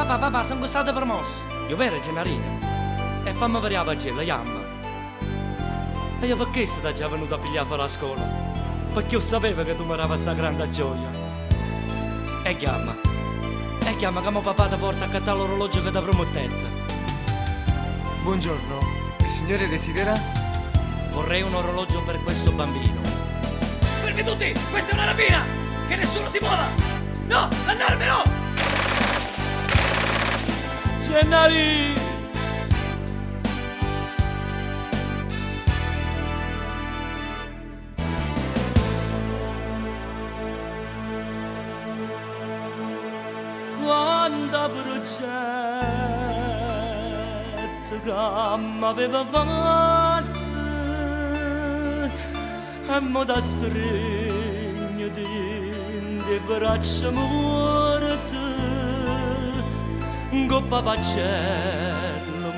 Papà, papà, songo stato promosso! È 'o vero, Gennarino? E famme vedé 'a pagella, jammo! E io pe chesto t'aggia venuto a piglià fore 'a scola, pecché 'o ssapevo che tu me dave sta granda gioia. E ghiammo, e ghiammo ca mo papà te porta a accattà l'orologio che te promettette. Buongiorno, il signore desidera? Vorrei un orologio per questo bambino. Fermi tutti! Questa è una rapina! Che nessuno si muova! No! L'allarme no! Gennarì! Quanta prugette ca m'aveva fatto e mo t'astrigno dint' 'e braccia muorte 'ncopp' 'a pagella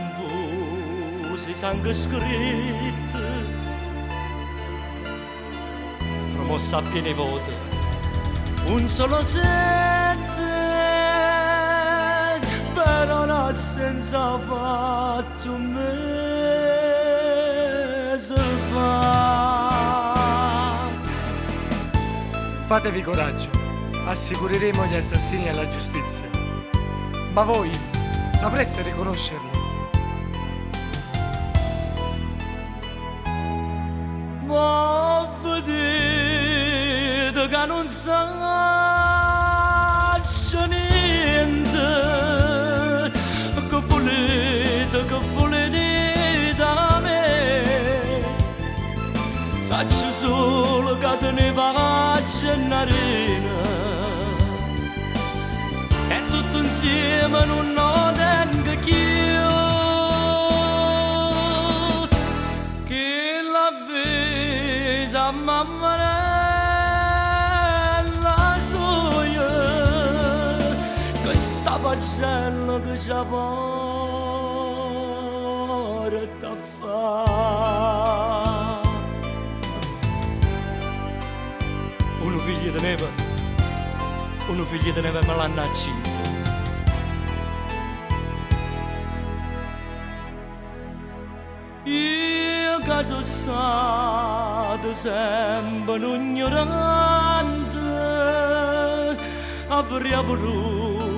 'nfosa 'e sangue scritto promosso a piene vote un solo sette però n'assenza fatto un mese fa. Fatevi coraggio, assicureremo gli assassini alla giustizia. Ma voi sapreste riconoscerli? Mo vedete che non saccio niente Che volete, che volete da me Saccio solo che teneva a Gennarino E tutto insieme nun 'o tengo cchiù Chi l'ha vista a mammarella soia Chesta pagella che ce porta a fa'. Unu figlio teneva, unu figlio teneva e me l'hanno acciso. Io che sono stato sempre un ignorante, avrei voluto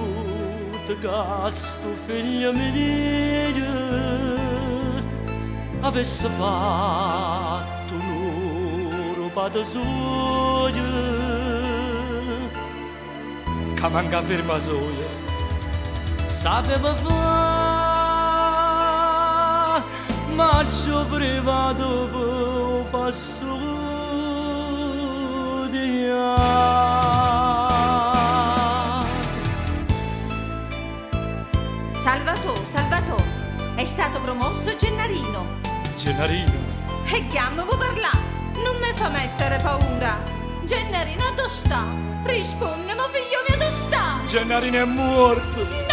che sto figlio mio avesse fatto onore 'o padre suoio, che manco 'a firma soia sapeva fa'. M'aggio privato p' 'o fa' studià. Salvatò, Salvatò, è stato promosso Gennarino. Gennarino? E ghiammo, vuo' parlà? Nun me fa mettere paura. Gennarino addò sta? Risponneme, figlio mio, addò sta? Gennarino è muorto!